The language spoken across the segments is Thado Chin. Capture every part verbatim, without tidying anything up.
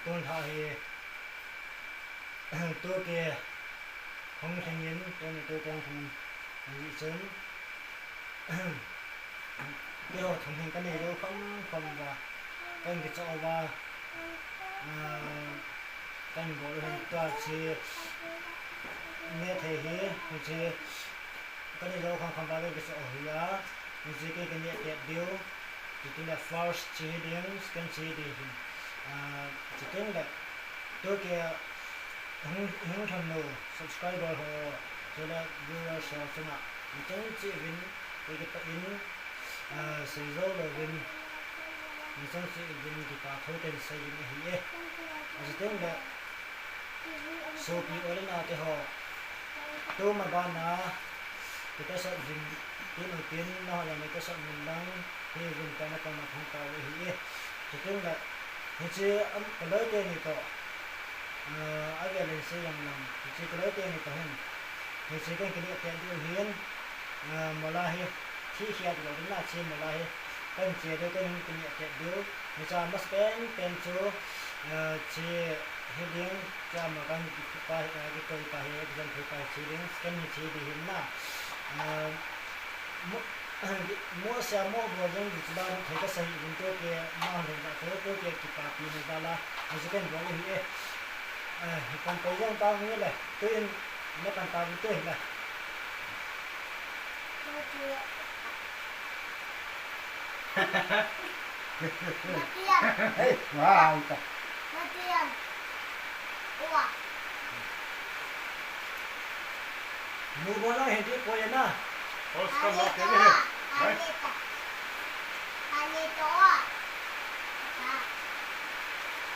Tun lha hi, tu ke hung lhing in, tuni tu ke hung lhing in, hijeh chun, keiho thum hin kanei lou kham kham uva, kahin kichoh uva, ah, kahin bol u hin tua chi neh thei hi, hiche kanei lou kham kham uva kahin kichoh u hi a, hiche kei kaneh tet diu, chuti le first chi hi ding, second chi hi ding hin, ah, chuti le, tu ke hung, hung lhun lou subscriber ho, chule viewers ho chunga, mi chang cheh uvin, kei kipah in, ah, sei jou louvin, mi chang cheh uvin, kipa thu kahin sei in ahi e. Achuti le, sopi u le nao teho, tuma bana, kitahsan jing tin u tin, nangho jong kitahsan un lang, hi jing tana kama thang tau ahi e. Chuti le, hiche, am, kaloi teni toh, ah, avel in sei jong lang, hiche kaloi teni toh hin, hiche kahin kineh tet diu hin, ah, mola hi, thi khiat lou ding na chi mola hi, kahin che diu, kahin kineh tet diu, hiche amasapen pen chu, ah, chi hi ding, chu ama kahin kikoi pa, ah, kikoi pa hi, exam thei pa hi chi ding, second hi chi ding hin na, ah, mo, mo sia mo bol jong ding chu ban thei kasei in tu ke, ma lhun ta chu tu ke kipapi ni jal a, hiche kahin bol u hi e. Eh, hi pan pai jong ta nge le, tu in, na pan ta bu te le. Hei, wa, ai ta. Nu bo na he di ko ye na. Os ka lo ke he. Hei.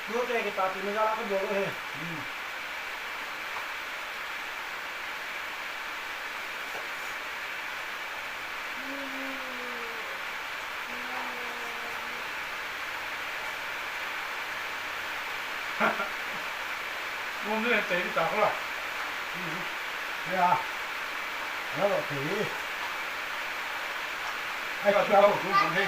Tu ke kipapi ni jal a ka bol u hi. Hmm. Mom ni tei ta ko la. Ya. Ya lo tei. Ai, ka tu ko tu ko he.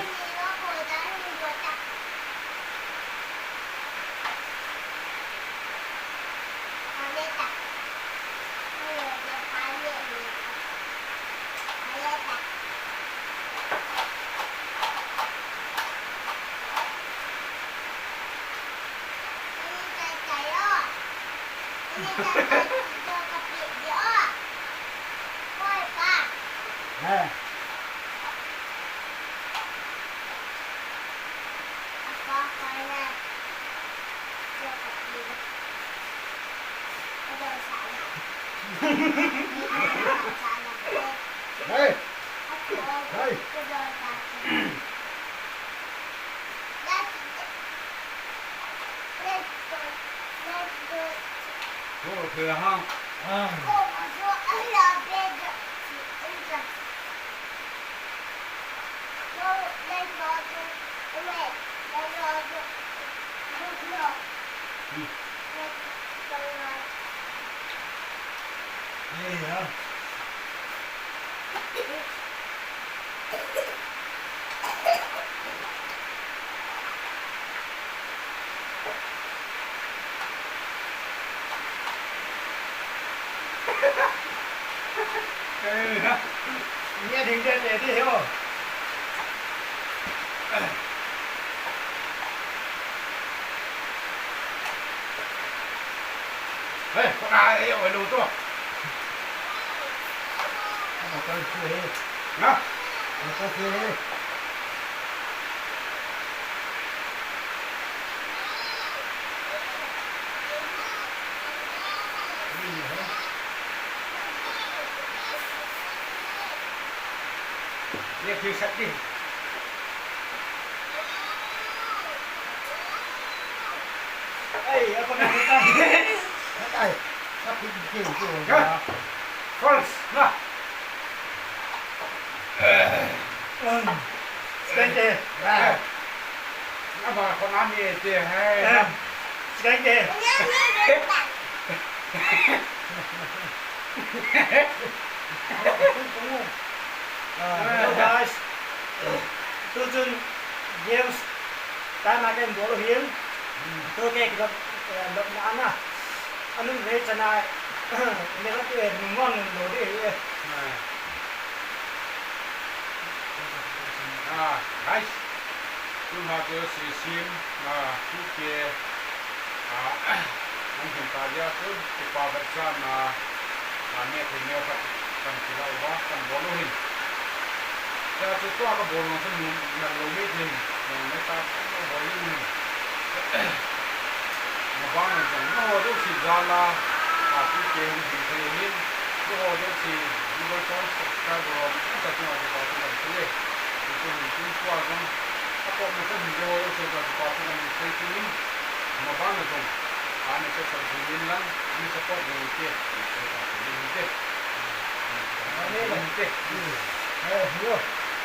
Hey! Hey! Ko, ko, ha. Ah. Nghe tiếng Việt để đi hiểu. Ê, con ai ấy ở đâu tuh? Hả? Dia kêu sạch đi. Ê, con này con này. Con này. Sắp đi kêu kêu. Hả? First, na. Scan kìa. Ê. Aba, con ăn đi kìa, hey. Ê. Scan kìa. Hello guys. Tu chun games time a kahin bol u ahin. Tu ke kilo Lopna ana. Anun ve chana. Nela tu e nungwang lo de e. Ah, nice. Tun ha chu si sim, ah, tu ke, ah, an hin ta dia chu, kipa vat sa na, ah, me thei me vat kan kila uva, kan bol u hin. Tia chu tua ka bol nung chu nung na lo me thei, nung me ta kan lo bol u hin. Mabang na jong, na ho deuh si jal a, ah, tu ke hin hin thei hin, na ho deuh si, ni bol chon subscribe bol, na ta tu ma tu pa tu kan tu le. Ni tu hin tu tua jong, Support na kan hin bol, so ka support na kan sei tu in, mabang na jong. Ani ka support din lang, ani support din te, so ka support din te. Ani te. Eh, yo.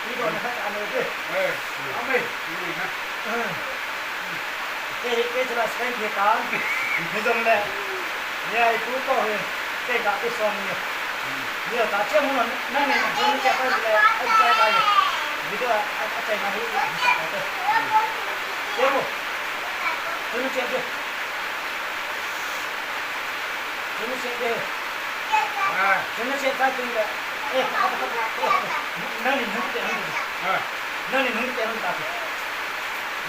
Ni ko na ka ani te. Eh, amai. Ni na. Eh, ke ke jala sai ke ta. Ni jong le. Ni ai tu ko he. Ke ka ke so ni. Ni ta che mo na, na ne, so ni ke pa le, ai sai ka ni. Video a, a, a chai na hu, hu sa ka te. Che mo. Tunu che che. Tunu che che. Ah. Tunu che ta tunu le. Eh, ka, ka, ka, ka, ka. Nang ni nung te nung. Ah. Nang ni nung te nung ta te.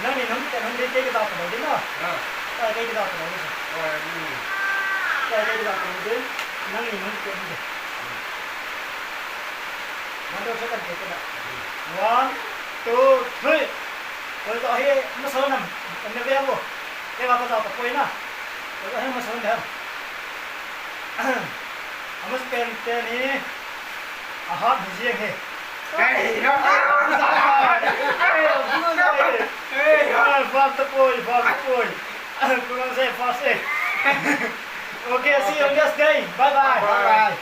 Nang ni nung te nung de te ke ta ko de na. Ah. Ta ke ke ta ko de. Ah, ni. Ta ke ke ta ko de. Nang ni nung te nung de. One, two, second, take it up. One, two, three. Koi to hi, maso nam, ne ve mo. Ke ba ka to koi na. Koi to hi maso nam. Amos pen pen hi. Aha, busy he. Hey, no. Hey, hey, hey. Hey, fast boy, fast boy. Kung ang say fast eh. Okay, see you next day. Bye bye. Bye bye.